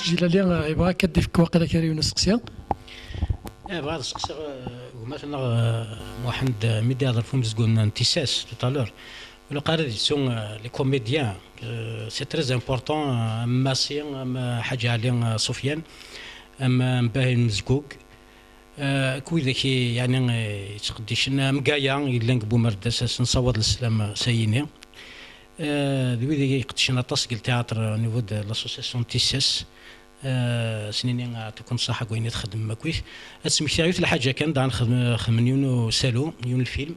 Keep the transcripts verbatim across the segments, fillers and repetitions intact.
Jilali, eh, yebɣa akka ad d-ifk waqila kra yiwen usteqsi. Eh, bɣiɣ ad steqsiɣ, eh, gma-tneɣ, eh, Muḥend, eh, mi d-ihḍer ɣef umezgun n Tissas, tout à l'heure. Ilaq ara ad yettu, eh, les comédiens, eh, c'est très important, eh, am Massi, am, eh, Ḥaǧi Ɛli, eh, Sufyan, am, eh, am Bahim Mezgug, eh, ak widak i, yeɛni, eh, yettqeddicen, am Gaya, yellan deg Bumerdas, ad s-nessawaḍ leslama, eh, s ayini. Eh, d wid i iqeddcen aṭas deg ltiyaṭr, eh, au niveau de l'association de Tissas. Eh, s-nini, eh, tukum ṣaḥa deg wayen i txeddmem akkit. Ad smektiɣ yiwet lḥaǧa kan, daɣen xedm-, xedmen yiwen usalu, yiwen lfilm.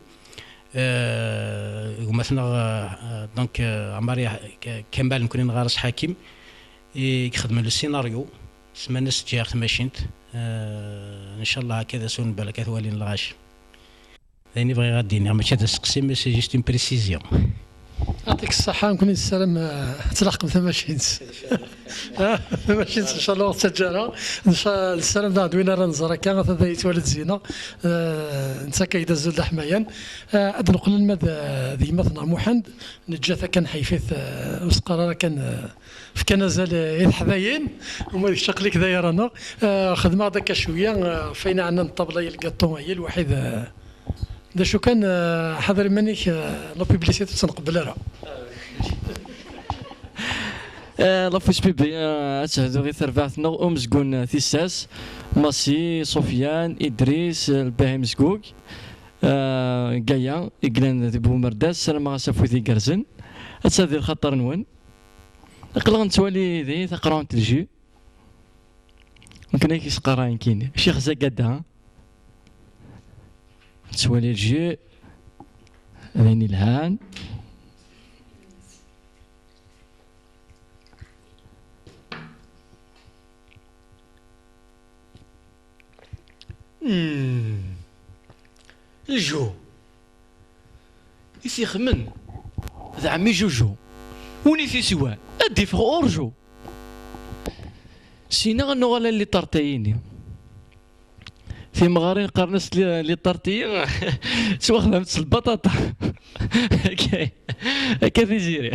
Eh, gma-tneɣ, eh, donc, eh, Ɛmar Yaḥ-, K-, Kamal, nekni neɣɣar-as Ḥakim, i ixedmen le scénario, semman-as Ǧǧiɣ tmacint. Eh, ncallah akka d asu n balak ad t-walin lɣaci. D ayen i bɣiɣ ad d-iniɣ, mačči d asteqsi, mais c'est juste une précision. Yɛṭik ṣṣeḥḥa, nekkni nessaram, eh, ad tlaḥqem tamacint. Ah, tamacint, ncallah ur ttaǧǧa ara. Nca-, nessaram daɣ d win ara nẓer akka, ata da yettwali-d Zina. Eh, netta akka yedda azul d aḥmayan. Eh, ad neqqel alma d, d gma-tneɣ Muḥend, neǧǧa-t akka nḥeyf-it, eh, ur s-qqar ara kan, eh, fkan azal, eh, i teḥdayin, uma d kečč aql-ik d ayar-nneɣ. Eh, xedmeɣ-d akka cwiya, eh, ɣef wayen ɛnan ṭṭabla i lgaṭu, i lwaḥid, eh, d acu kan, eh, ḥader iman-ik, eh, la publicité ur tt-nqebbel ara. Eh, la fiche pub, eh, ad tehdu i terbaɛt-nneɣ umezgun, eh, Tissas, Massi, Sufyan, Idris, eh, Lbahi Mezgug, eh, Gaya, i yellan di Bumerdas, ssarameɣ-as afud igerrzen. Ad tadi lxaṭer-nwen. Aql-aɣ nettwali di taqerɛunt n lji. Nekkni i k-isqerrayen kini. Ccix Zagada. Nettwali lji. D ayen ilhan. Hmm. Lju. I t-ixemmen d ɛemmi Juju. Win i t-iswan, ad d-iffeɣ urju. Sina ad nuɣal a liṭart-ayini. Timɣarin qqaren-as li-, liṭart-iyi, ttwaxdamt s lbaṭaṭa. Akka, akka tiziri.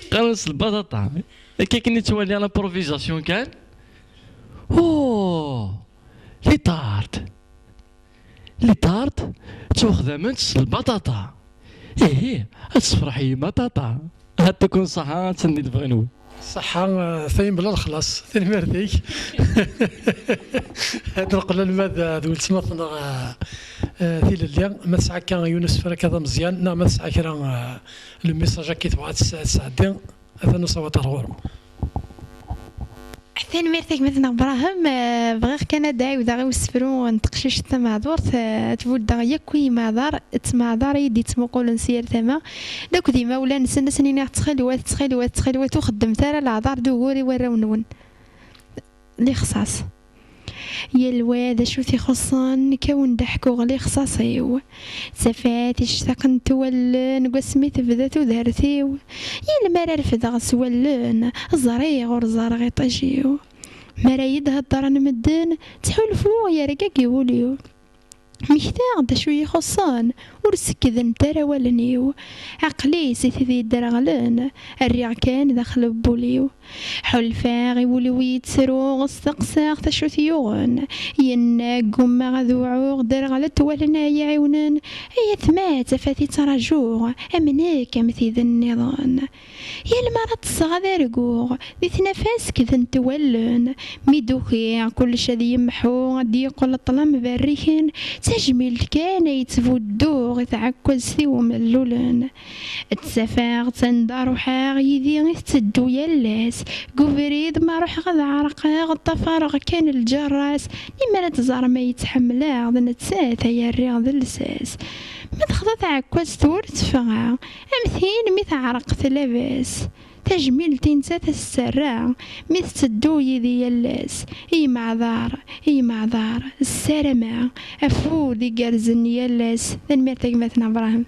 Qqaren-as s lbaṭaṭa. Akka akken i ttwaliɣ l'improvisation kan. Oh! Liṭart. Liṭart ttwaxdament s lbaṭaṭa. Ihi, ad tefreḥ yemma ṭaṭa. Ad tkun ṣaḥa, ad tendi lebɣi-nwen. Ṣaḥa, eh, tayen bla lexlaṣ. Tanemmirt-ik. Ad neqqel alma d, d weltma-tneɣ, eh, eh, tilelli. Ma tesɛa akka yiwen usefrak d ameẓyan, neɣ ma tesɛa kra, eh, le message akka i tebɣa ad s-, ad tesɛeddi. Atan usawaṭ ar ɣur-m. Tanemmirt a gma-tneɣ Brahim. Eh, bɣiɣ kan ad d-ɛiwdeɣ i usefru n teqcict tameɛdurt, eh, ad buddeɣ yakk i yimeɛdar, d tmeɛdar i yi-d-yettmuqulen si yal tama, d akked imawlan-nsen, ad sen-iniɣ ttxilwat, ttxilwat, ttxilwat, ur xeddmet ara leɛḍar d ugur i warraw-nwen. Lixṣaṣ. Yal wa d acu t-ixuṣṣen, nekk a wen-d-ḥkuɣ lixṣaṣ-iw. Tafat ictaqent wallen, deg wasmi tebda tudert-iw. Yal mi ara refdeɣ s wallen, ẓriɣ ur ẓerreɣ iṭij-iw. Mi ara yi-d-heddren medden, ttḥulfuɣ yergagi wul-iw. Mmektaɣ-d acu yi-ixuṣṣen, ur sekkdent ara wallen-iw. Aql-i si tid yedderɣlen, rriɣ kan daxel n wul-iw. Ḥulfaɣ i wul-iw yettru, steqsaɣ-t acu t-yuɣen. Yenna ggummaɣ ad uɛuɣ, derɣlent wallen ay iɛiwnen. Ay atma, tafat i ttrajuɣ, am nekk am tid nniḍen. Yal mi ara ṭṭseɣ ad arguɣ, di tnafa skdent wallen. Mi d-ukiɣ kullec ad yemḥu, ad d-yeqqel ṭṭlam berriken, d tajmilt kan ay ttbudduɣ i tɛekkazt-iw mellulen. Ttafeɣ-tt anda ruḥeɣ, yid-i i tetteddu yal ass. Deg ubrid ma ruḥeɣ ad ɛerqeɣ, ṭṭafareɣ kan lǧerra-s. Limer ad teẓrem ay tt-ḥemmleɣ, d nettat ay rriɣ d lsas. Ma texḍa tɛekkazt ur teffeɣ, am tin mi teɛreq tlaba-s. Tajmilt i nettat ad s-ttarra, mi tetteddu yid-i yal ass. I yimeɛdar, i yimeɛdar, ssarameɣ afud igerrzen yal ass. Tanemmirt a gma-tneɣ Brahim.